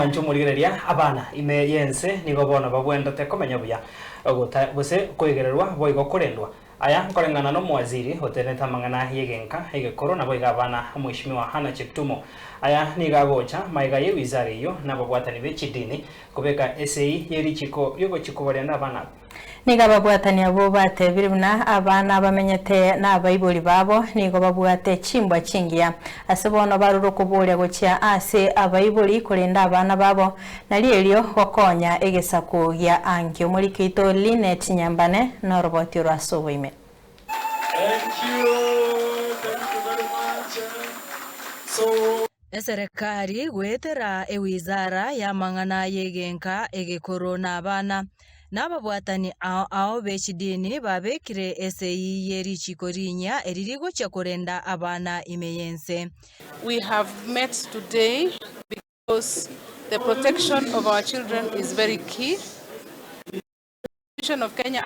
Inche omorigereria abana ime y'ense nigo bono babwenerete komenya buya, gota gose koigererwa boigo korendwa. Aya nkoreng'ana nomowaziri otenenete amang'ana y'egenka egekoro naboigo abana Mweshimiwa Hannah Cheptumo. Aya nigo agocha magega y'ewizara eyio na ababwatani be chidini kobeka esei ye richiko riogochia kobarenda abana abwo. Nigo ababwatani abwo batebire buna abana bamenyete nabaibori babo nigo babwate chimbwa chingiya. Ase bono barure okoboria gochia ase abaibori korenda abana babo, nario erio gokonya egesaku gia ankio. Omoriki oito Linet Nyambane noroboti orwa ase oboime. Thank you, thank you very much. So. Eserekari goetera ewizara y'amang'ana y'egenka egekoro na abana, na ababwatani ao ao be chidini babekire esegi ye richiko rinyia eri rigochia korenda abana ime y'ense. We have met today because the protection of our children is very key. The Constitution of Kenya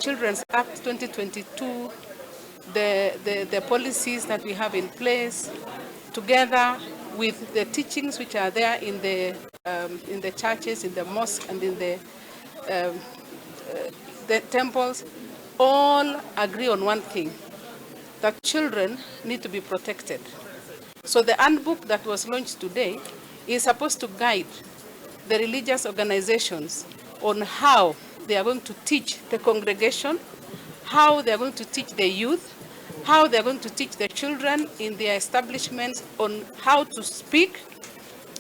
Children's Act 2022, the, the, the policies that we have in place, together with the teachings which are there in the, um, in the churches, in the mosque, and in the, um, uh, the temples, all agree on one thing, that children need to be protected. So the handbook that was launched today is supposed to guide the religious organizations on how they are going to teach the congregation, how they are going to teach the youth, how they are going to teach the children in their establishments on how to speak,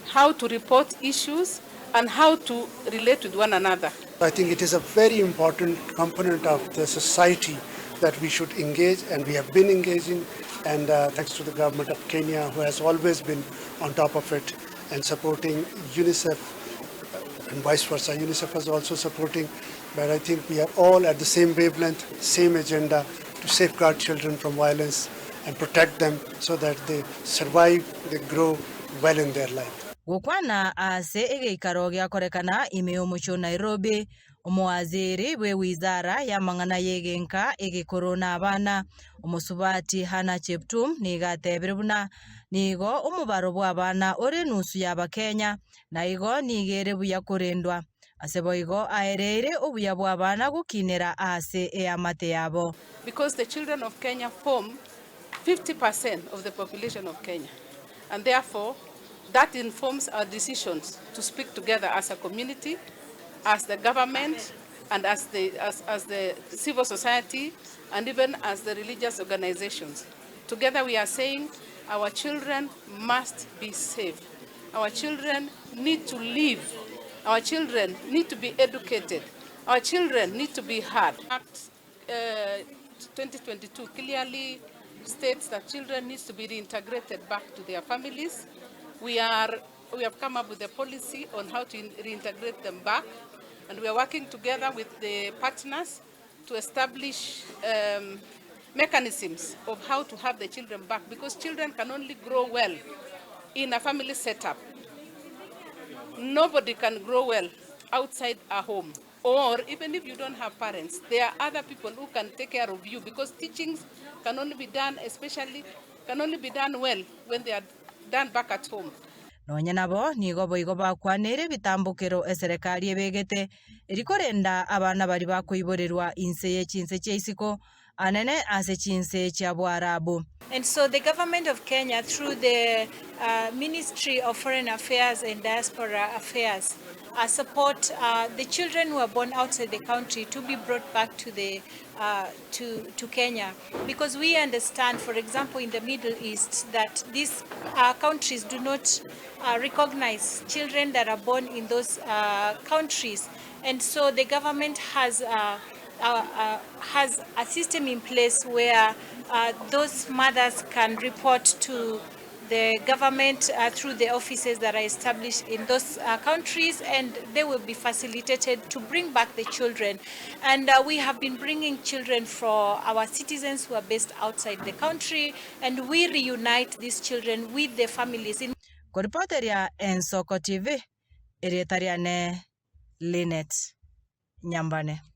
how to report issues, and how to relate with one another. I think it is a very important component of the society that we should engage, and we have been engaging, and uh, thanks to the government of Kenya, who has always been on top of it and supporting UNICEF uh, and vice versa. UNICEF is also supporting, but I think we are all at the same wavelength, same agenda to safeguard children from violence and protect them so that they survive, they grow well in their life. Gokwana ase egeikaro giakorekana ime y'omochie o Nairobi, omowaziri bw'ewizara y'amang'ana y'egenka egekoro na abana, omosubati Hannah Cheptum nigo atebire buna nigo omobaro bw'abana ore enusu y'Abakenya, na igo nigo ere buya korendwa. Ase boigo aereire obuya bw'abana gokinera ase eamate yabo. Because the children of Kenya form 50% of the population of Kenya and therefore that informs our decisions to speak together as a community, as the government and as the, as, as the civil society and even as the religious organizations. Together we are saying our children must be safe. Our children need to live. Our children need to be educated. Our children need to be heard. Act uh, 2022 clearly states that children need to be reintegrated back to their families. We, are, we have come up with a policy on how to reintegrate them back, and we are working together with the partners to establish um, mechanisms of how to have the children back because children can only grow well in a family setup. Nobody can grow well outside a home. Or even if you don't have parents, there are other people who can take care of you because teachings can only be done, especially, can only be done well when they are done back at home. Nonya nabo nigo boigo bakwanire ebitambokero eserekari ebegete eri korenda abana baria bakoiborerwa inse ye chinse chia isiko anene ase chinse chia Boarabu. And so the government of Kenya, through the uh, Ministry of Foreign Affairs and Diaspora Affairs, uh, support uh, the children who are born outside the country to be brought back to the uh, to, to Kenya. Because we understand, for example, in the Middle East, that these uh, countries do not uh, recognize children that are born in those uh, countries. And so the government has uh, uh, uh, has a system in place where uh, those mothers can report to the government uh, through the offices that are established in those uh, countries and they will be facilitated to bring back the children. And uh, we have been bringing children for our citizens who are based outside the country and we reunite these children with their families. In Koripoteria Ensoko TV, erieta riane Linet Nyambane.